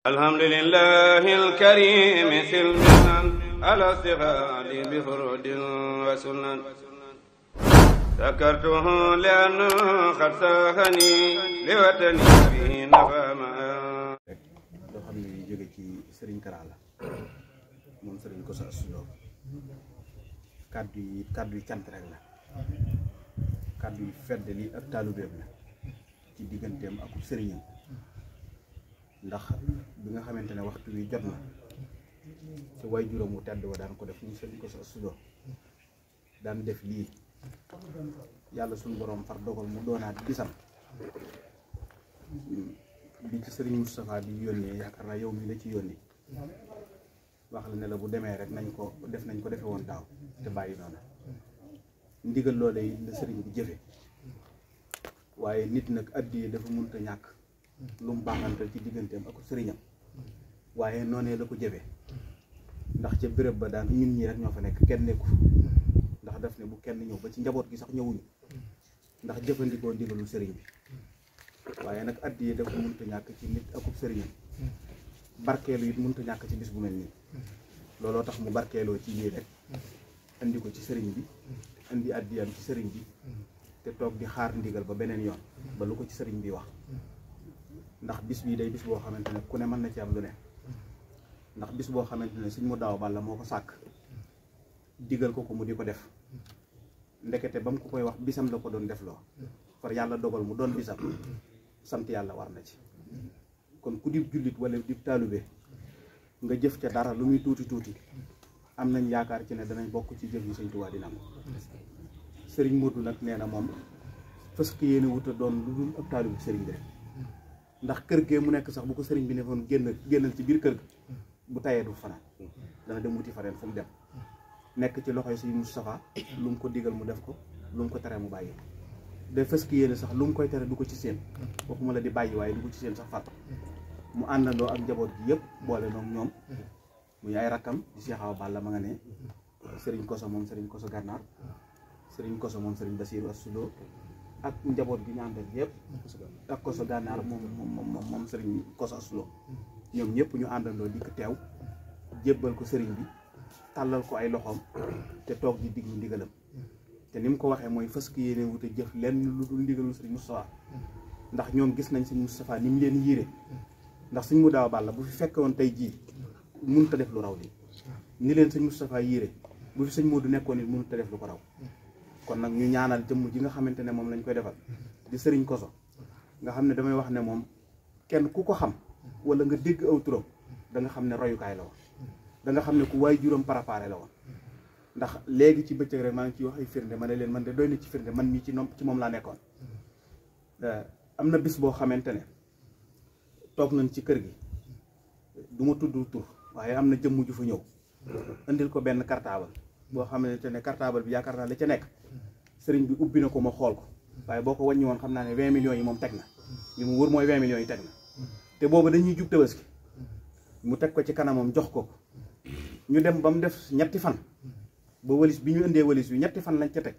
alhamdulillahi alkarim silmilan ala stighaali bi furudin wa sunan sakartuhu li'anna qad saxani li watani bihi nafa ma loo xam ne jóge ci Serigne Kara la moom Serigne Kosso Astou Lo kàddu yi cant rek la kàddu yi fedd li ak taalubeem la ci digganteem ak sëriñam ndax bi nga xamante ne waxtu wi jot na ci way juróom wu tedd wa daan ko def ñu Serigne Kosso Astou Lo daan def lii yàlla suñu borom far dogal mu doonaat bisam bi ci Serigne Moustapha di yónnee yaakaar naa yow mi la ci yónni wax la ne la bu demee rek nañ ko defe woon daaw te bàyyi noonu ndigal loolee it la sëriñ bi jëfe waaye nit nag addiye dafa mënut a ñàkk lu mu baaxantal ci digganteem ak sëriñam waaye noonee la ko jëfe ndax ca béréb ba daan ñun ñi rek ñoo fa nekk kenn nekku ndax daf ne bu kenn ñëw ba ci njaboot gi sax ñëwuñu ndax jëfandikoo ndigalul sëriñ bi waaye nag addiye dafa mënut a ñàkk ci nit akub sëriñam barkeelu it mënut a ñàkk ci bis bu mel nii looloo tax mu barkeeloo ci lii rek indi ko ci sëriñ bi indi addiyam ci sëriñ bi te toog di xaar ndigal ba beneen yoon ba lu ko ci sëriñ bi wax ndax bis bii day bis boo xamante ne ku ne mën na ci am lu ne ndax bis boo xamante ne suñ mu daaw balla moo ko sàkk digal ko mu di ko def ndekete ba mu ko koy wax bisam la ko doon def loo far yàlla dogal mu doon bisam sant yàlla war na ci kon ku di jullit wala di taalube nga jëf ca dara lu muy tuuti tuuti am nañ yaakaar ci ne danañ bokk ci jëf yi Sëñ Tuubaa dina ko sëriñ Modou nag nee na moom fas yéene wut a doon lu dul ab taalube sëriñ bi rek ndax kër gee mu nekk sax bu ko sëriñ bi ne foon génnal ci biir kër ga bu tayee du fanaan dana dem wuti faneen fu mu dem nekk ci loxoy Sëñ Moustapha lu mu ko digal mu def ko lu mu ko tere mu bàyyi de fas yéene sax lu mu koy tere du ko ci seen waxuma la di bàyyi waaye du ko ci seen sax fàtt mu àndandoo ak njaboot gi yëpp boole noonu ñoom muy ay rakkam di Cheikh Awa Balla ma nga ne Serigne Kosso moom Serigne Kosso Gànnaar Serigne Kosso moom Serigne Bassirou Astou Lo ak njaboot gi ñu àndal yëpp ak Kosso Gànnaar moom Serigne Kosso Astou Lo ñoom ñëpp ñu àndandoo di ko teew jébbal ko Serigne bi tàllal ko ay loxoom te toog di diglu ndigalam te ni mu ko waxee mooy fas yéene wute jëf lenn lu dul ndigalul Serigne Moustapha ndax ñoom gis nañ Serigne Moustapha ni mu leen yiire ndax Sëñ mu daaw Balla bu fi fekkoon tey jii mënut a def lu raw lii ni leen Sëñ Moustapha yiire bu fi Sëñ Modou nekkoon it mënut a def lu ko raw kon nag ñu ñaanal jëmm ji nga xamante ne moom lañ koy defal di Serigne Kosso nga xam ne damay wax ne moom kenn ku ko xam wala nga dégg aw turam da nga xam ne royukaay la woon da nga xam ne ku waay juróom préparé la woon ndax léegi ci bëccëg rek maa ngi ciy wax ay firnde ma ne leen man de doy na ci firnde man mii ci moom laa nekkoon am na bis boo xamante ne toog nañ ci kër gi du ma tudd tur waaye am na jëmm ju fa ñëw indil ko benn cartable boo xamante ne cartable bi yaakaar naa la ca nekk sëriñ bi ubbi na ko ma xool ko waaye boo ko wàññi woon xam naa ne 20 millions yi moom teg na li mu wër mooy 20 millions yi teg na te boobu dañuy jub Tabaski mu teg ko ci kanamam jox ko ñu dem ba mu def ñetti fan ba walis bi ñu indee walis bi ñetti fan lañ ca teg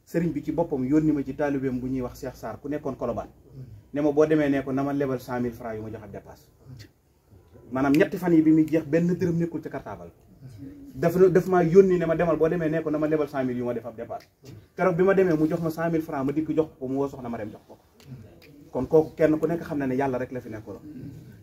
sëriñ bi ci boppam yónni ma ci taalibeem bu ñuy wax Cheikh Sarr ku nekkoon Colobane ne ma boo demee ne ko na ma lebal 100 000 francs yu ma jox ab dépasse maanaam ñetti fan yi bi muy jeex benn dërëm nekkul ca cartable daf maa yónni ne ma demal boo demee ne ko na ma lebal 100 000 yu ma def ab dépasse keroog bi ma demee mu jox ma 100 000 francs ma dikk jox ko mu woo soxna ma dem jox ko kon kooku kenn ku nekk xam na ne yàlla rek la fi nekkoon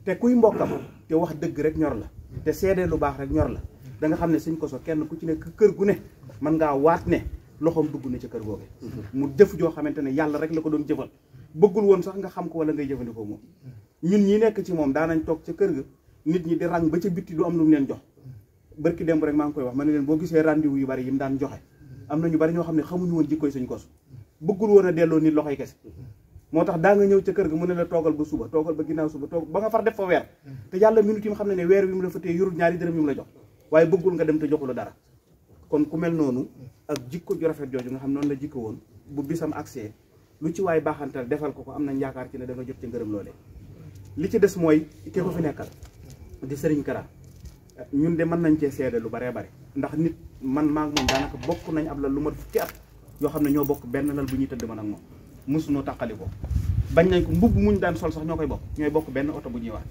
te kuy mbokkam te wax dëgg rek ñor la te seede lu baax rek ñor la da nga xam ne Sëñ Kosso kenn ku ci nekk kër gu ne mën ngaa waat ne loxoom dugg na ca kër googe mu jëf joo xamante ne yàlla rek la ko doon jëfal bëggul woon sax nga xam ko wala ngay jëfandikoo moom ñun ñi nekk ci moom daanañ toog ca kër ga nit ñi di rang ba ca bitti du am lu mu leen jox barki démb rek maa ngi koy wax ma ne leen boo gisee rendez-vous yu bari yi mu daan joxe am na ñu bari ñoo xam ne xamuñu woon jikkooy Sëñ Kosso bëggul woon a delloo nit loxoy kese moo tax daa nga ñëw ca kër ga mu ne la toogal ba suba toogal ba ginnaaw suba toog ba nga far def fa weer te yàlla minute yi mu xam ne weer wi mu la fa tee yorul ñaari dërëm yu mu la jox waaye bëggul nga dem te joxu la dara kon ku mel noonu ak jikko ju rafet jooju nga xam noonu la jikko woon bu bisam accès lu ci waay baaxantal defal ko am nañ yaakaar ci ne da nga jot ci ngërëm loolee li ci des mooy ke ko fi nekkal di Serigne Kara ñun de mën nañ cee seede lu baree bare ndax nit man maa ngi moom daanaka bokk nañ ab lal lu mat fukki at yoo xam ne ñoo bokk benn lal bu ñuy tëdd man ak moom mosunoo tàqali ko bañ nañ ko mbubb muñ daan sol sax ñoo koy bokk ñooy bokk benn oto bu ñuy wax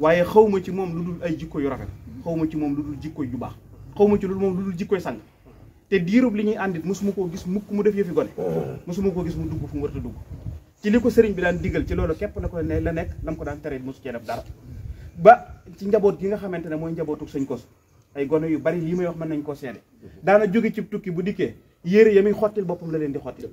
waaye xawma ci moom lu dul ay jikko yu rafet xawma ci moom lu dul jikko yu baax xawma ci moom lu dul jikkoy sang te diirub li ñuy àndit mosuma koo gis mukk mu def yëfi gone mosuma koo gis mu dugg fu mu war a dugg ci li ko sëriñ bi daan digal ci loolu képp la ko ne la nekk lam ko daan tere mosu cee def dara ba ci njaboot gi nga xamante ne mooy njabootu sëñ Kosso ay gone yu bari yi may wax mën nañ koo seede daana jóge ci tukki bu dikkee yére ya muy xottil boppam la leen di xottil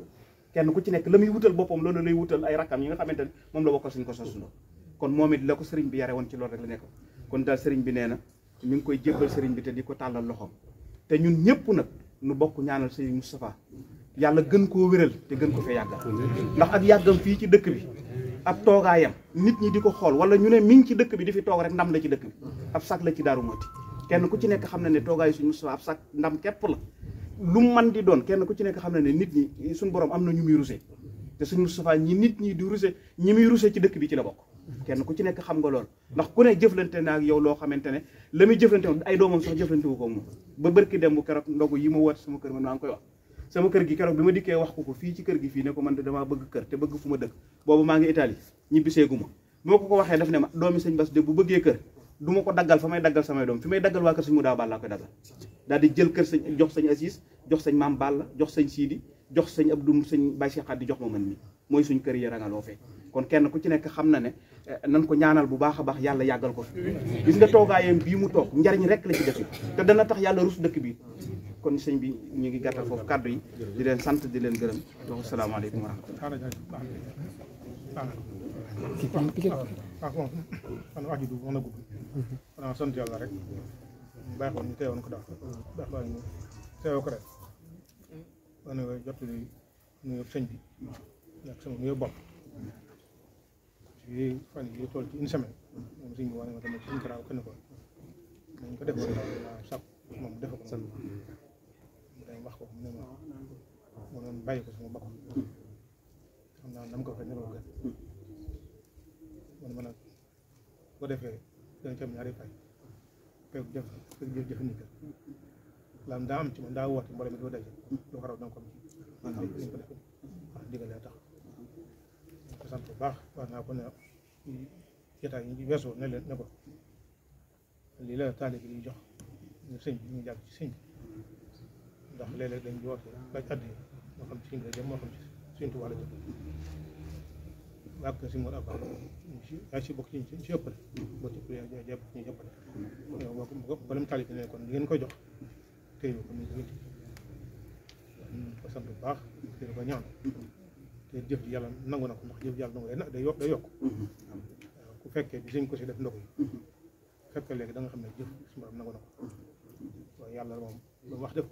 kenn ku ci nekk la muy wutal boppam loolu lay wutal ay rakkam yi nga xamante ne moom la bokkal sëñ Kosso sundoo kon moom it la ko sëriñ bi yare woon ci loolu rek la nekk kon daal sëriñ bi nee na mi ngi koy jébbal sëriñ bi te di ko tàllal loxoom te ñun ñëpp nag nu bokk ñaanal sëriñ Moustapha yàlla gën koo wéral te gën ko fee yàggal ndax ak yàggam fii ci dëkk bi ab toogaayam nit ñi di ko xool wala ñu ne mi ngi ci dëkk bi di fi toog rek ndam la ci dëkk bi ab sag la ci Daaru Muxti kenn ku ci nekk xam na ne toogaayu suñu Moustapha ab sag ndam képp la lu man di doon kenn ku ci nekk xam na ne nit ñi suñu borom am na ñu muy rusé te suñu Moustapha ñi nit ñi di rusé ñi muy rusé ci dëkk bi ci la bokk kenn ku ci nekk xam nga lool ndax ku ne jëflante na ak yow loo xamante ne la muy jëflante woon ay doomam sax jëflante wu ko moom ba bërki dem bu keroog ndogu yi ma woote sama kër man maa ngi koy wax sama kër gi keroog bi ma dikkee wax ko fii ci kër gi fii ne ko man de damaa bëgg kër te bëgg fu ma dëkk boobu maa ngi Italie ñibbiseegu ma moo ko waxee daf ne ma doomi sëñ Bass de bu bëggee kër du ma ko daggal fa may daggal samay doom fi may daggal waa kër sëñ mu daa Balla laa koy daggal daal di jël kër sëñ jox sëñ Assis jox sëñ Maam Balla jox sëñ Sidi jox sëñ Abdou sëñ Baye Cheikh di jox ma man mi mooy suñ kër yi rangaloo fee kon kenn ku ci nekk xam na ne nan ko ñaanal bu baax a baax yàlla yàggal ko fi gis nga toogaayam bii mu toog njariñ rek la ci def te dana tax yàlla rus dëkk bi kon sëñ bi ñu ngi gàttal foofu kàddu yi di leen sant di leen gërëm wax asalaamaaleykum wa rahmatulah wax ji du mën a gudd xanaa sant yàlla rek baaxoon ñu teewoon ko daal baaxoon ñu teewoo ko rek wane jot li nuyu sëñ bi ak sama nuyu bopp ci fan yi toll ci une semaine moom sëñ bi wane ma tamit suñu garaaw kenn ko nañ ko defoon daal sàpp moom defe ko day wax ko mu ne ma doon bàyyi ko sama bakkoon xam naa dama ko fay nelaw gën man ma nag boo defee dana ci am ñaari fay fekk jëfandikoo laam daa am ci man daa woote mboolem mi doo daje lu xaraw danga ko am ci liñ ko defee wax digalee tax ko sant bu baax wax naa ko ne jotaay yi weesoo ne leen ne ko lii la taali bi di jox ñu sëñ bi ñu jàpp ci sëñ bi ndax léeg-léeg dañ woote laaj addi moo xam ci sëñ bi la jëm moo xam ci sëñ Tuubaa la jëm ak si mor ab yaa si bokk ci ëppale boo ci jàpp ñu ëppale ba lam taali bi ne kon li ngeen koy jox téye ko ñu ko sant bu baax te ko ñaan te jëf ji yàlla nangu na ko ndax jëf ji yàlla nangu day yokk ku fekkee bi sëñ ko si def ndogu yi fekkee léegi da nga xam ne jëf su borom nangu na ko waaye yàlla moom lu wax def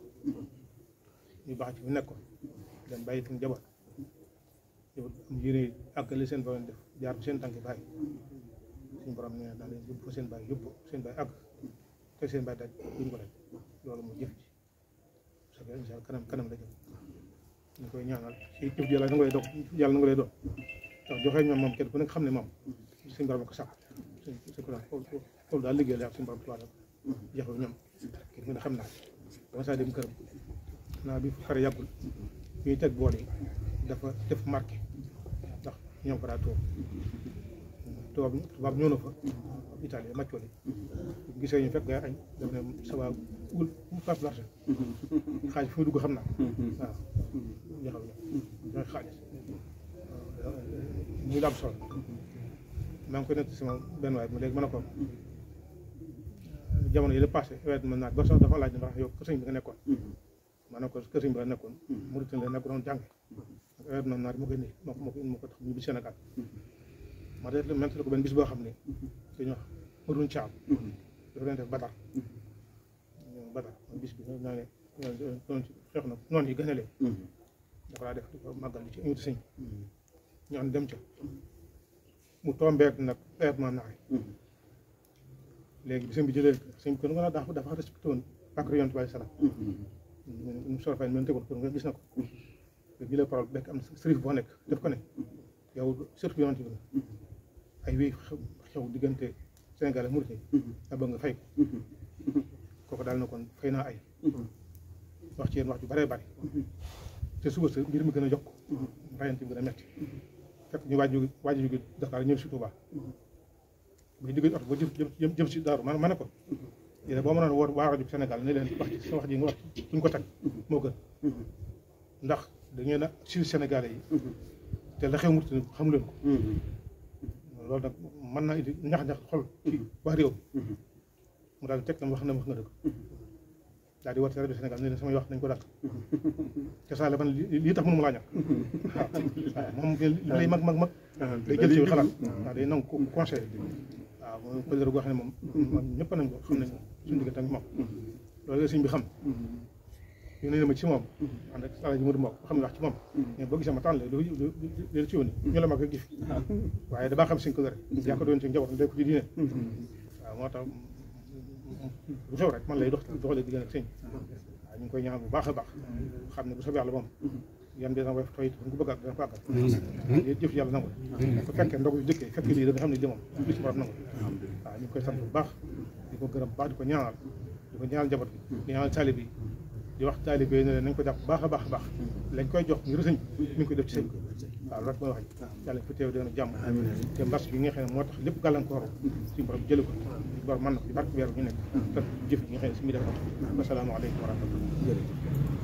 ñu baax ci bu nekkoon dem bàyyi fi njaboot yow am yéene àggale seen borom def jaar seen tànk bàyyi suñu borom nee na daal leen yóbbu fa seen bàyyi yóbbu seen bàyyi àgg te seen bàyyi daj duñ ko daj loolu mu jëf ji parce que incha allah kanam la jëm ñu koy ñaanal si jëf yàlla na nga lay doon yàlla na nga lay doon ndax joxe ñoom moom kenn ku nekk xam ne moom suñu borom ko sàkk suñ ko foofu daal liggéey la ak suñu borom tubaab jafe ñoom kii nga xam naa dama saa dem këram naa bi xare yàggul ñuy teg bool yi dafa def marqué ndax ñoom fa daa tubaab ñëw na fa Italie Maccioli gisee ñu fekk ngay añ daf ne sawa wul pas large xaalis fi mu dugg xam naa waaw jaxaw ñooy xaalis ñu la am solo maa ngi koy nekk sama benn waay mu léegi mën a ko jamono yi la passé nawet mën naa ba sax dafa laaj ne ndax yow kër sëñ bi nga nekkoon ma ne ko kër sëñ bi la nekkoon Mauritanie la nekk doon jàng nawet na naat moo koy nii moo ko tax ñu bi Sénégal ma de maintenant ko benn bis boo xam ne dañu wax Maroon Thiam dafa leen def Badar bis bi ñoo ne doon ci xeex na noonu yi gën a leen dafa laa def dafa màggal li ci invité sëñ ñu am dem ca mu tombeek nag traitement naari léegi bi sëñ bi jëlee sëñ bi kon nga dafa respecté woon ak yonent bi salaam mu soo fay mën tegoon kon nga gis na ko nga jëlee parole bekk am sërif boo nekk def ko ne yow surtout yonent bi ay wéy xew diggante Sénégal ak Mauritanie a bëgg nga fay ko kooku daal na kon fay naa ay wax ci yéen wax ju bëree bëri te suba sa mbir mi gën a yokk rayante bi gën a metti fekk ñu waaj jóge Dakar ñëw si Touba bay digg oto ba jëm si daaru ma ne ko yéen boo mënoon woo waa rajo Sénégal ne leen wax ci sa wax ji nga wax buñ ko teg moo gën ndax da ngeen a si Sénégalais yi te la xew mu xamu leen ko loolu nag mën naa indi ñax-ñax xol ci waa réew mu daal di teg tam wax na wax nga dëgg daal di woote rajo Sénégal ne leen samay wax nañ ko dàkk te saale man lii tax mënu ma laa ñàkk waaw moom li lay mag day jël ci xalaat waaw day nangu ko conseil waaw moom pëlëru goo xam ne moom ñëpp nañ ko xam nañ suñu diggante ak moom loolu la sëñ bi xam ñu ne ma ci moom ànd ak sala ji Modou Mbow xam ne wax ci moom mais boo gisee ma tànn la ci yónni ñu la mag a gis waaye damaa xam sëñ ko dara yaa ko doon ci njaboot day ko ci diine waaw moo tax bu xew rek man lay doxalee diggante ak sëñ waaw ñu ngi koy ñaan bu baax a baax xam ne bu soobee yàlla moom yan dina woyof tooy it ko bëgg a dana ko àggal waaw jëf yàlla nangu ko fekkee ndogu yu jëkkee fekkee lii da nga xam ne li moom bis borom nangu waaw ñu ngi koy sant bu baax di ko gërëm bu baax di ko ñaanal njaboot bi di ñaanal taalib yi di wax taalibe ne leen nañ ko jàpp baax a baax a baax lañ koy jox ngir sëñ mi ngi koy def ci sëñ waaw loolu rek mooy wax yàlla fi teew dina jàmm te mbas bi nga xam ne moo tax lépp gàllankooru si borom jële ko borom mën na ko ci barke weer ñu nekk te jëf yi nga xam ne si mi def asalaamaaleykum wa rahmatullah